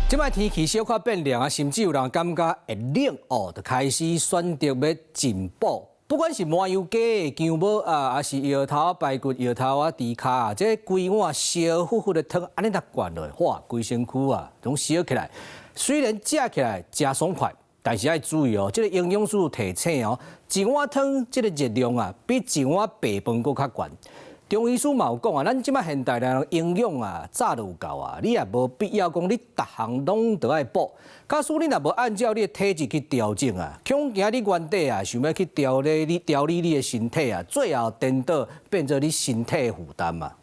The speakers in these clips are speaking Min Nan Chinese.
這擺天氣小可變涼啊，甚至有人感覺會冷哦，就開始選擇欲進補。不管是麻油雞、薑母啊，抑是藥頭排骨、藥頭仔豬跤啊，這規碗燒呼呼的湯，按呢若灌落，哇，規身軀啊，攏燒起來。雖然食起來誠爽快，但是愛注意哦，這個營養師提醒哦，一碗湯這個熱量啊，比一碗白飯閣較懸。中醫師嘛有講啊，咱這擺現代人營養啊，早就有夠啊，你也無必要講你逐項攏都愛補。假使你若無按照你的體質去調整啊，恐驚你原底啊想欲去調理你調理你的身體啊，最後顛倒變做你身體的負擔啊。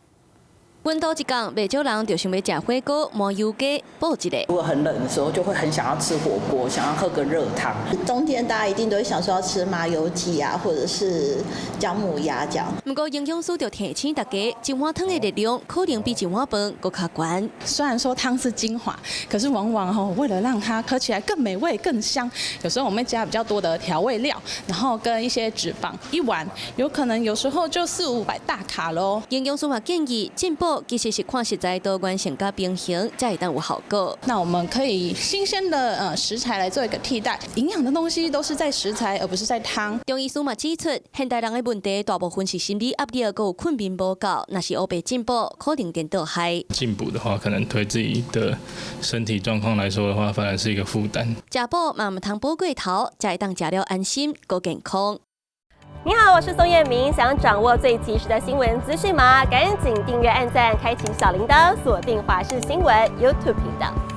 溫度一降，袂少人就想欲食火鍋、麻油雞補一下。如果很冷的時候，就會很想要吃火鍋，想要喝個熱湯。冬天大家一定都會想說要吃麻油雞啊，或者是薑母鴨這樣。毋過營養師就提醒大家，一碗湯的熱量可能比一碗飯閣較懸。雖然說湯是精華，可是往往吼為了讓它喝起來更美味、更香，有時候我們會加比較多的調味料，然後跟一些脂肪，一碗有可能有時候就四五百大卡咯。營養師嘛建議進補其實是看食材多元性佮平衡，才會當有效果。那我們可以新鮮的食材來做一個替代，營養的東西都是在食材，而不是在湯。中醫師嘛指出，現代人的問題大部分是心理壓力，閣有睏眠無夠，若是烏白進補，可能顛倒害。進補的話，可能對自己的身體狀況來說的話，反而是一個負擔。食補嘛毋通補過頭，才會當食了安心，閣健康。你好，我是宋燕明。想掌握最及時的新聞資訊嗎？趕緊訂閱、按讚、開啟小鈴鐺，鎖定華視新聞 YouTube 頻道。